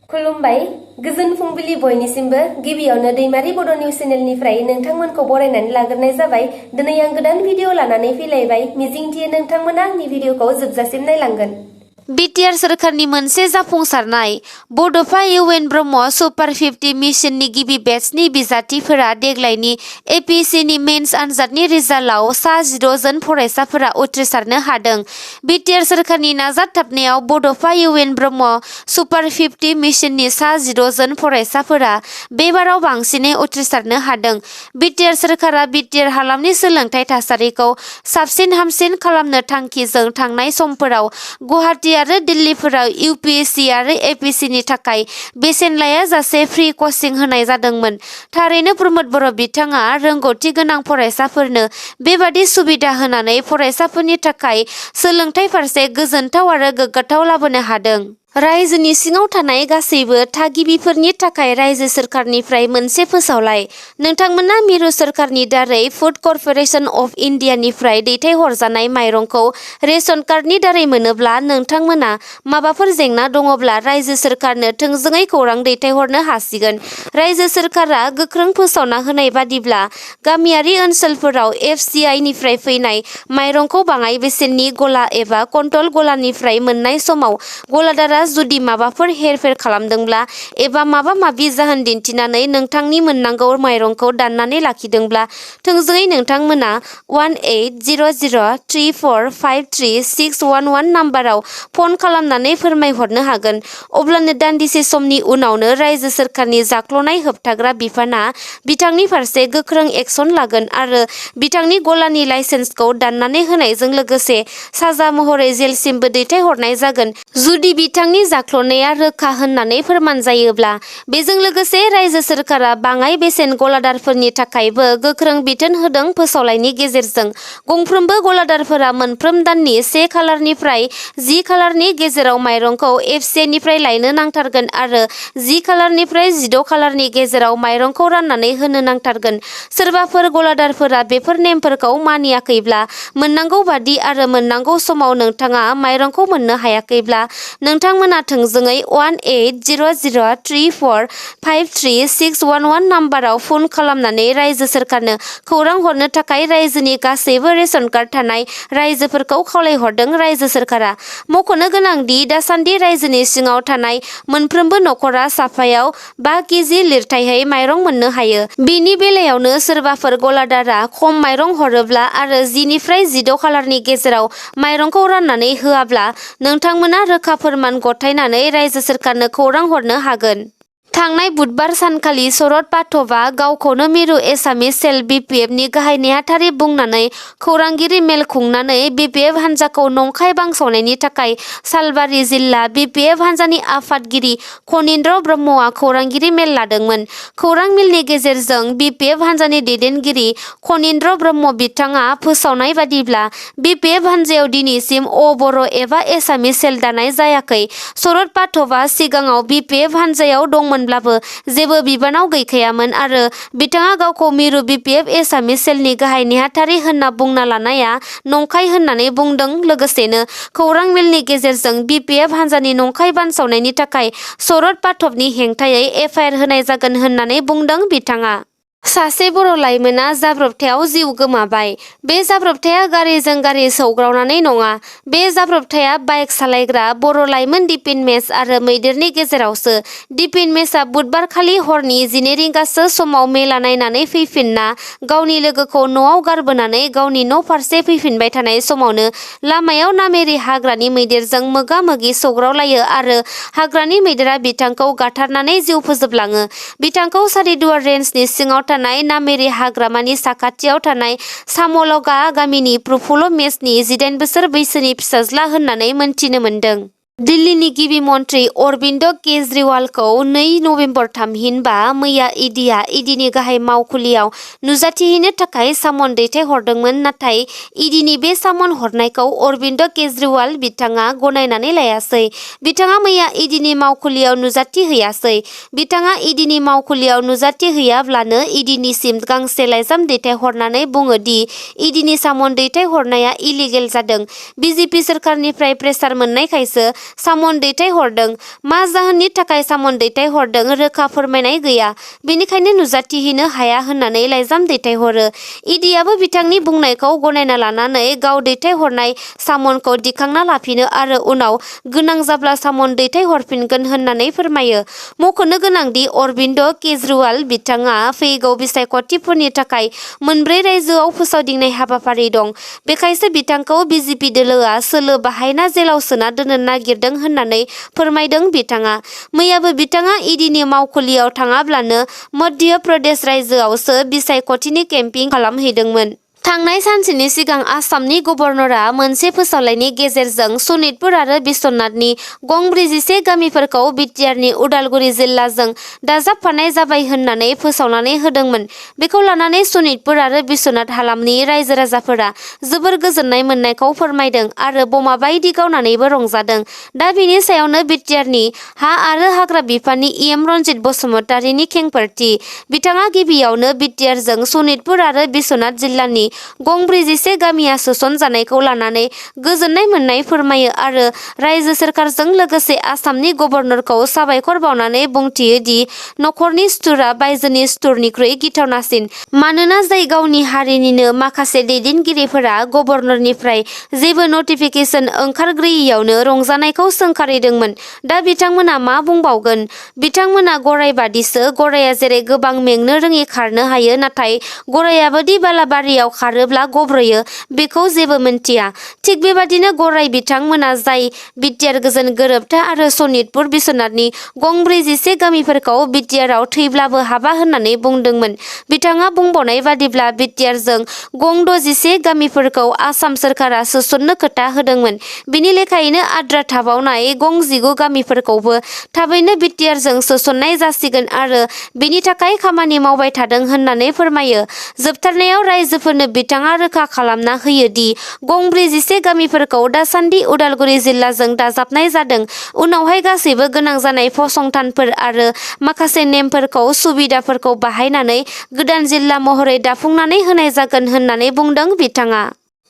खुलुमबाय गोजोन फुंबिलि बयनिसिमबो गिबियावनो दैमारि बड' निउस चेनेलनिफ्राय नोंथांमोनखौ बरायनानै लाग्रोनाय जाबाय। दिनै आं गोदान भिडिअ लानानै फैलायबाय। मिजिंथियो नोंथांमोना आंनि भिडिअखौ जोबजासिम नायलांगोन। बिटिआर सोरखारनि मोनसे जाफुंसारनाय बड'फा इउएन ब्रह्म सुपार 50 मिशननि गिबि बेचनि बिजाथिफोरा देग्लायनि एपिएससिनि मेन्स आनजादनि रिजाल्टआव सा 16 जन फरायसाफोरा उथ्रिसारनो हादों। बिटिआर सोरखारनि नाजाथाबनायाव बड'फा इउएन ब्रह्म सुपार 50 मिशननि सा 16 जन फरायसाफोरा बेबाराव बांसिनै उथ्रिसारनो हादों। बिटिआर सोरखारा बिटिआर हालामनि सोलोंथाइ थासारिखौ साबसिन हामसिन खालामनो थांखिजों थांनाय समफोराव गुवाहाटि आरो दिल्लीफोराव इउपिएससि आरो एपिएससिनि थाखाय बेसेन लायाजासे फ्रि कचिं होनाय जादोंमोन। थारैनो प्रमद बर' बिथाङा रोंगौथि गोनां फरायसाफोरनो बेबादि सुबिदा होनानै फरायसाफोरनि थाखाय सोलोंथाइ फारसे गोजोनथाव आरो गोग्गाथाव लाबोनो हादों। रायजोनि सिङाव थानाय गासैबो थागिबिफोरनि थाखाय रायजो सोरखारनिफ्राय मोनसे फोसावलाय। नोंथांमोना मिरु सोरखारनि दारै फुड कर्परेसन अफ इन्डियानिफ्राय दैथायहरजानाय माइरंखौ रेशन कार्डनि दारै मोनोब्ला नोंथांमोना माबाफोर जेंना दङब्ला रायजो सोरखारनो थोंजोङै खौरां दैथायहरनो हासिगोन। रायजो सोरखारा गोख्रों फोसावना होनाय बादिब्ला गामियारि ओनसोलफोराव एफसिआइनिफ्राय फैनाय माइरंखौ बाङाय बेसेननि गला एबा कन्ट्रल गलानिफ्राय मोननाय समाव गलादारा जुदि माबाफोर हेरफेर खालामदोंब्ला एबा माबा माबि जाहोन दिन्थिनानै नोंथांनि मोननांगौ माइरंखौ दाननानै लाखिदोंब्ला थोंजोङै नोंथांमोना 180034533611 नाम्बाराव फन खालामनानै फोरमायहरनो हागोन। अब्लानो दान्दिसे समनि उनावनो रायजो सोरखारनि जाख्ल'नाय होबथाग्रा बिफाना बिथांनि फारसे गोख्रों एक्सन लागोन आरो बिथांनि गलानि लाइसेन्सखौ दाननानै होनायजों लोगोसे साजा महरै जेलसिमबो दैथायहरनाय जागोन जुदि बिथांनि जाख्ल'नाया रोखा होननानै फोरमान जायोब्ला। बेजों लोगोसे रायजो सोरखारा बाङाय बेसेन गलादारफोरनि थाखायबो गोख्रों बिथोन होदों। फोसावलायनि गेजेरजों गंफ्रोमबो गलादारफोरा मोनफ्रोम दाननि 1 खालारनिफ्राय 10 खालारनि गेजेराव माइरंखौ एफसिआइनिफ्राय लायनो नांथारगोन आरो 10 खालारनिफ्राय 16 खालारनि गेजेराव माइरंखौ राननानै होनो नांथारगोन। सोरबाफोर गलादारफोरा बेफोर नेमफोरखौ मानियाखैब्ला मोननांगौ बादि आरो मोननांगौ समाव नोंथाङा माइरंखौ मोननो हायाखैब्ला नोंथांमोना थोंजोङै 180034533611 नाम्बाराव फन खालामनानै रायजो सोरखारनो खौरां हरनो थाखाय रायजोनि गासैबो रेशन कार्ड थानाय रायजोफोरखौ खावलायहरदों। रायजो सोरखारा मख'नो गोनांदि दासान्दि रायजोनि सिङाव थानाय मोनफ्रोमबो नखरा साफायाव 5 केजि लिरथायहै माइरं मोननो हायो। बेनि बेलायावनो सोरबाफोर गलादारा खम माइरं हरोब्ला आरो 10 निफ्राय 16 खालारनि गेजेराव माइरंखौ राननानै होआब्ला नोंथांमोना रोखा फोरमान गथायनानै रायजो सोरखारनो खौरां हरनो हागोन। थांनाय बुधबार सानखालि शरद पाठकआ गावखौनो मिरु एसामिस सेल बिपिएफनि गाहाय नेहाथारि बुंनानै खौरांगिरि मेल खुंनानै बिपिएफ हान्जाखौ नंखाय बांसावनायनि थाखाय सालबारि जिल्ला बिपिएफ हान्जानि आफादगिरि खनीन्द्र ब्रह्मआ खौरांगिरि मेल लादोंमोन। खौरां मेलनि गेजेरजों बिपिएफ हान्जानि दैदेनगिरि खनीन्द्र ब्रह्म बिथाङा फोसावनाय बादिब्ला बिपिएफ हान्जायाव दिनैसिम बर' एबा एसामिस सेल दानाय जायाखै। शरद पाठकआ सिगाङाव बिपिएफ हान्जायाव दंमोनब्लाबो जेबो बिबानाव गैखायामोन आरो बिथाङा गावखौ मिरु बिपिएफ एसामिस सेलनि गाहाय नेहाथारि होनना बुंना लानाया नंखाय होननानै बुंदों। लोगोसेनो खौरां मेलनि गेजेरजों बिपिएफ हान्जानि नंखाय बानसावनायनि थाखाय शरद पाठकनि हेंथायै एफआइआर होनाय जागोन होननानै बुंदों बिथाङा। सासे बर' लाइमोना जाब्रबथायाव जिउ गोमाबाय। बे जाब्रबथाया गारिजों गारि सौग्रावनानै नङा। बे जाब्रबथाया बाइक सालायग्रा बर' लाइमोन दिपिन मेस आरो मैदेरनि गेजेरावसो। दिपिन मेसआ बुधबारखालि हरनि 12 रिंगासो समाव मेला नायनानै फैफिनना गावनि लोगोखौ न'आव गारबोनानै गावनि न' फारसे फैफिनबाय थानाय समावनो लामायाव नामेरि हाग्रानि मैदेरजों मोगा मोगि सौग्रावलायो आरो हाग्रानि मैदेरा बिथांखौ गाथारनानै जिउ फोजोबलाङो। बिथांखौ सारिदुवार रेन्जनि सिङाव थानाय नामेरि हाग्रामानि साखाथियाव थानाय सामलगा गामिनि प्रफुल्ल मेसनि 18 बोसोर बैसोनि फिसाज्ला होननानै मोनथिनो मोन्दों। दिल्लीनि गिबि मन्थ्रि अरबिन्द केजरीवालखौ 2 नभेम्बर थामहिनबा मैया इडिनि गाहाय मावखुलियाव नुजाथिहैनो थाखाय सामन दैथायहरदोंमोन। नाथाय इडिनि बे सामन हरनायखौ अरबिन्द केजरीवाल बिथाङा गनायनानै लायासै। बिथाङा मैया इडिनि मावखुलियाव नुजाथिहैयासै। बिथाङा इडिनि मावखुलियाव नुजाथिहैयाब्लानो इडिनिसिम गांसे लाइजाम दैथायहरनानै बुङो दि इडिनि सामन दैथायहरनाया इलिगेल जादों। बिजेपि सोरखारनिफ्राय प्रेसार मोननायखायसो सामन दैथायहरदों। मा जाहोननि थाखाय सामन दैथायहरदों रोखा फोरमायनाय गैया, बेनिखायनो नुजाथिहैनो हाया होननानै लाइजाम दैथायहरो। इडिआबो बिथांनि बुंनायखौ गनायना लानानै गाव दैथायहरनाय सामनखौ दिखांना लाफिनो आरो उनाव गोनां जाब्ला सामन दैथायहरफिनगोन होननानै फोरमायो। मख'नो गोनांदि अरबिन्द केजरीवाल बिथाङा फैगौ बिसायख'थिफोरनि थाखाय मोनब्रै रायजोआव फोसावदिंनाय हाबाफारि दं। बेखायसो बिथांखौ बिजेपि दोलोआ सोलो बाहायना जेलाव सोना दोननो नागिरदों होननानै फोरमायदों बिथाङा। मैयाबो बिथाङा इडिनि मावखुलियाव थाङाब्लानो मध्य प्रदेश रायजोआवसो बिसायख'थिनि केम्पिं खालामहैदोंमोन। थांनाय सानसेनि सिगां आसामनि गभर्नरआ मोनसे फोसावलाइनि गेजेरजों सनितपुर आरो बिश्वनाथनि गं 47 गामिफोरखौ बिटिआरनि उदालगुरि जिल्लाजों दाजाबफानाय जाबाय होननानै फोसावनानै होदोंमोन। बेखौ लानानै सनितपुर आरो बिश्वनाथ हालामनि रायजो राजाफोरा जोबोर गोजोननाय मोननायखौ फोरमायदों आरो बमा बायदि गावनानैबो रंजादों। दा बेनि सायावनो बिटिआरनि हा आरो हाग्रा बिफाननि इएम रन्जित बसुमतारीनि खेंफोरथि। बिथाङा गिबियावनो बिटिआरजों सनितपुर आरो बिश्वनाथ जिल्लानि गं 47 गामिया सोसनजानायखौ लानानै गोजोननाय मोननाय फोरमायो आरो रायजो सोरखारजों लोगोसे आसामनि गभर्नरखौ साबायखर बावनानै बुंथियो दि नखरनि सुथुरा बायजोनि सुथुरनिख्रुइ गिथावनासिन। मानोना जाय गावनि हारिनिनो माखासे दैदेनगिरिफोरा गभर्नरनिफ्राय जेबो नटिफिकेसन ओंखारग्रोयैयावनो रंजानायखौ सोंखारिदोंमोन। दा बिथांमोना मा बुंबावगोन? बिथांमोना गराय बादिसो। गराया जेरै गोबां मेंनो रोङि खारनो हायो, नाथाय गरायाबोदि बालाबारियाव खारोब्ला गब्रयो बेखौ जेबो मिन्थिया। थिग बेबादिनो गराय बिथांमोना जाय बिटिआर गोजोन गोरोबथा आरो सनितपुर बिश्वनाथनि गं 47 गामिफोरखौ बिटिआरआव थैब्लाबो हाबा होननानै बुंदोंमोन। बिथाङा बुंबावनाय बादिब्ला बिटिआरजों गं 61 गामिफोरखौ आसाम सोरखारा सोसननो खोथा होदोंमोन। बिनि लेखायैनो आद्रा थाबावनाय गं 19 गामिफोरखौबो थाबैनो बिटिआरजों सोसननाय जासिगोन आरो बेनि थाखाय खामानि मावबाय थादों होननानै फोरमायो। जोबथारनायाव रायजोफोरनो बिथाङा रोखा खालामना होयो दि गं 47 गामिफोरखौ दासान्दि उदालगुरि जिल्लाजों दाजाबनाय जादों। उनावहाय गासैबो गोनां जानाय फसंथानफोर आरो माखासे नेमफोरखौ सुबिदाफोरखौ बाहायनानै गोदान जिल्ला महरै दाफुंनानै होनाय जागोन होननानै बुंदों बिथाङा।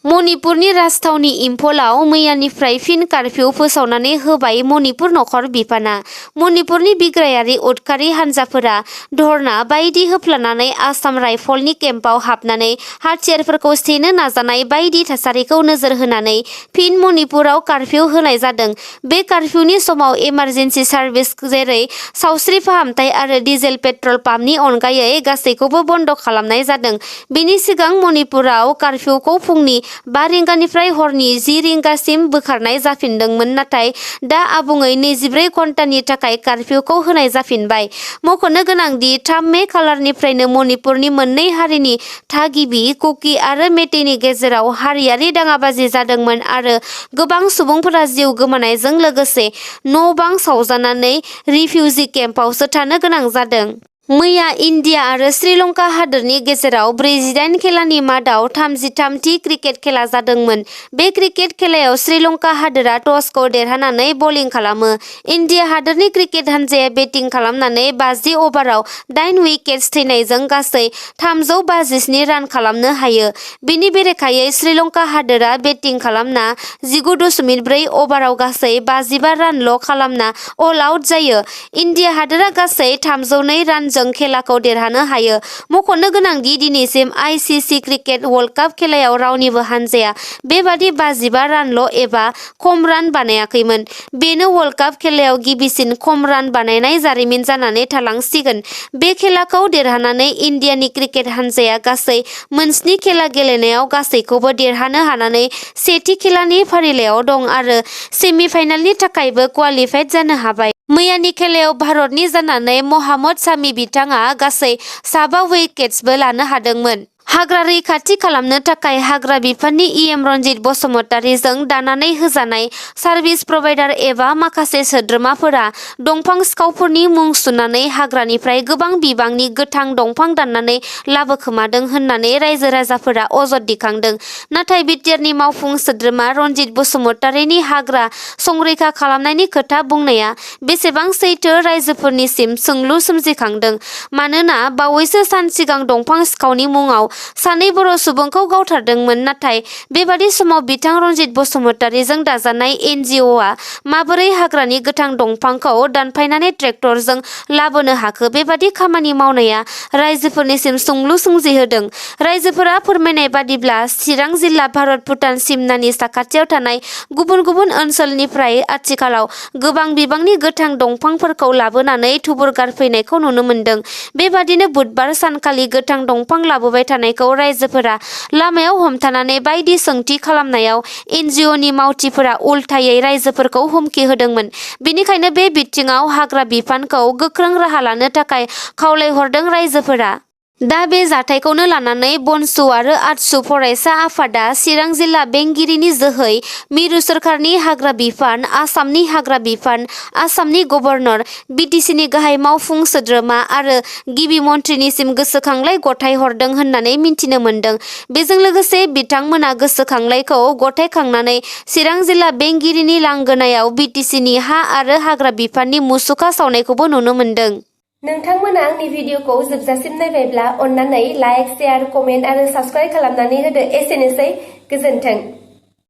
मणिपुरनि राजथावनि इम्फलाव मैयानिफ्राय फिन कारफिउ फोसावनानै होबाय मणिपुर नखर बिफाना। मणिपुरनि बिग्रायारि उदखारि हानजाफोरा धर्ना बायदि होफ्लानानै आसाम राइफलनि केम्पआव हाबनानै हाथियारफोरखौ सेनो नाजानाय बायदि थासारिखौ नोजोर होनानै फिन मणिपुराव कारफिउ होनाय जादों। बे कारफिउनि समाव इमारजेन्सि सार्भिस जेरै सावस्रि फाहामथाय आरो डिजेल पेट्रल पाम्पनि अनगायै गासैखौबो बन्द खालामनाय जादों। बेनि सिगां मणिपुराव कारफिउखौ फुंनि 5 रिंगानिफ्राय हरनि 10 रिंगासिम बोखारनाय जाफिनदोंमोन, नाथाय दा आबुङै 24 घन्टानि थाखाय कारफिउखौ होनाय जाफिनबाय। मख'नो गोनांदि 3 मे खालारनिफ्रायनो मणिपुरनि मोननै हारिनि थागिबि कुकी आरो मेइतेइनि गेजेराव हारियारि दाङाबाजि जादोंमोन आरो गोबां सुबुंफोरा जिउ गोमानायजों लोगोसे न'-बां सावजानानै रिफिउजि केम्पआवसो थानो गोनां जादों। मैया इन्डिया आरो श्रीलंका हादोरनि गेजेराव 48 खेलानि मादाव 33थि क्रिकेट खेला जादोंमोन। बे क्रिकेट खेलायाव श्रीलंका हादोरा टसखौ देरहानानै बलिं खालामो। इन्डिया हादोरनि क्रिकेट हानजाया बेटिं खालामनानै 50 अभाराव 8 उइकेट्स थैनायजों गासै 357 रान खालामनो हायो। बिनि बेरेखायै श्रीलंका हादोरा बेटिं खालामना 19.4 अभाराव गासै 55 रानल' खालामना अल आउट जायो। इन्डिया हादोरा गासै 302 रानजों खेलाखौ देरहानो हायो। मख'नो गोनांदि दिनैसिम आईसीसी क्रिकेट वर्ल्ड काप खेलायाव रावनिबो हानजाया बेबादि 55 रानल' एबा खम रान बानायाखैमोन। बेनो वर्ल्ड काप खेलायाव गिबिसिन खम रान बानायनाय जारिमिन जानानै थालांसिगोन। बे खेलाखौ देरहानानै इन्डियानि क्रिकेट हानजाया गासै मोन7 खेला गेलेनायाव गासैखौबो देरहानो हानानै सेथि खेलानि फारिलाइयाव दं आरो सेमि-फाइनालनि थाखायबो क्वालिफाइड जानो हाबाय। मैयानि खेलायाव भारतनि जानानै महम्मद शामी बिथाङा गासै 7 उइकेट्सबो लानो हादोंमोन। हाग्रा रैखाथि खालामनो थाखाय हाग्रा बिफाननि इएम रन्जित बसुमतारीजों दानानै होजानाय सार्भिस प्रभाइडार एबा माखासे सोद्रोमाफोरा दंफां सिखावफोरनि मुं सुनानै हाग्रानिफ्राय गोबां बिबांनि गोथां दंफां दाननानै लाबोखोमादों होननानै रायजो राजाफोरा अजद दिखांदों। नाथाय बिटिआरनि मावफुं सोद्रोमा रन्जित बसुमतारीनि हाग्रा संरैखा खालामनायनि खोथा बुंनाया बेसेबां सैथो रायजोफोरनिसिम सोंलु सोमजिखांदों। मानोना बावैसो सान सिगां दंफां सिखावनि मुङाव सानै बर' सुबुंखौ गावथारदोंमोन। नाथाय बेबादि समाव बिथां रनजित बसुमतारीजों दाजानाय NGOआ माबोरै हाग्रानि गोथां दंफांखौ दानफायनानै ट्रेक्टरजों लाबोनो हाखो? बेबादि खामानि मावनाया रायजोफोरनिसिम सोंलु सोमजिहोदों। रायजोफोरा फोरमायनाय बादिब्ला चिरां जिल्ला भारत-भुटान सिमनानि साखाथियाव थानाय गुबुन गुबुन ओनसोलनिफ्राय आथिखालाव गोबां बिबांनि गोथां दंफांफोरखौ लाबोनानै थुबुर गारफैनायखौ नुनो मोन्दों। बेबादिनो बुधबार सानखालि गोथां दंफां लाबोबाय थानायखौ रायजोफोरा लामायाव हमथानानै बायदि सोंथि खालामनायाव NGOनि मावथिफोरा उल्थायै रायजोफोरखौ हुमखि होदोंमोन। बेनिखायनो बे बिथिङाव हाग्रा बिफानखौ गोख्रों राहा लानो थाखाय खावलायहरदों रायजोफोरा। दा बे जाथायखौनो लानानै बनसु आरो आटसु फरायसा आफादा चिरां जिल्ला बेंगिरिनि जोहै मिरु सोरखारनि हाग्रा बिफान, आसामनि हाग्रा बिफान, आसामनि गभर्नर, BTCनि गाहाय मावफुं सोद्रोमा आरो गिबि मन्थ्रिनिसिम गोसोखांलाय गथाय हरदों होननानै मिन्थिनो मोन्दों। बेजों लोगोसे बिथांमोना गोसोखांलायखौ गथायखांनानै चिरां जिल्ला बेंगिरिनि लांगोनायाव BTCनि हा आरो हाग्रा बिफाननि मुसुखा सावनायखौबो नुनो मोन्दों। नोंथांमोना आंनि भिडिअखौ जोबजासिम नायबायब्ला अन्नानै लाइक, शेयार, कमेन्ट आरो साबस्क्राइब खालामनानै होदो। एसेनोसै, गोजोन्थों।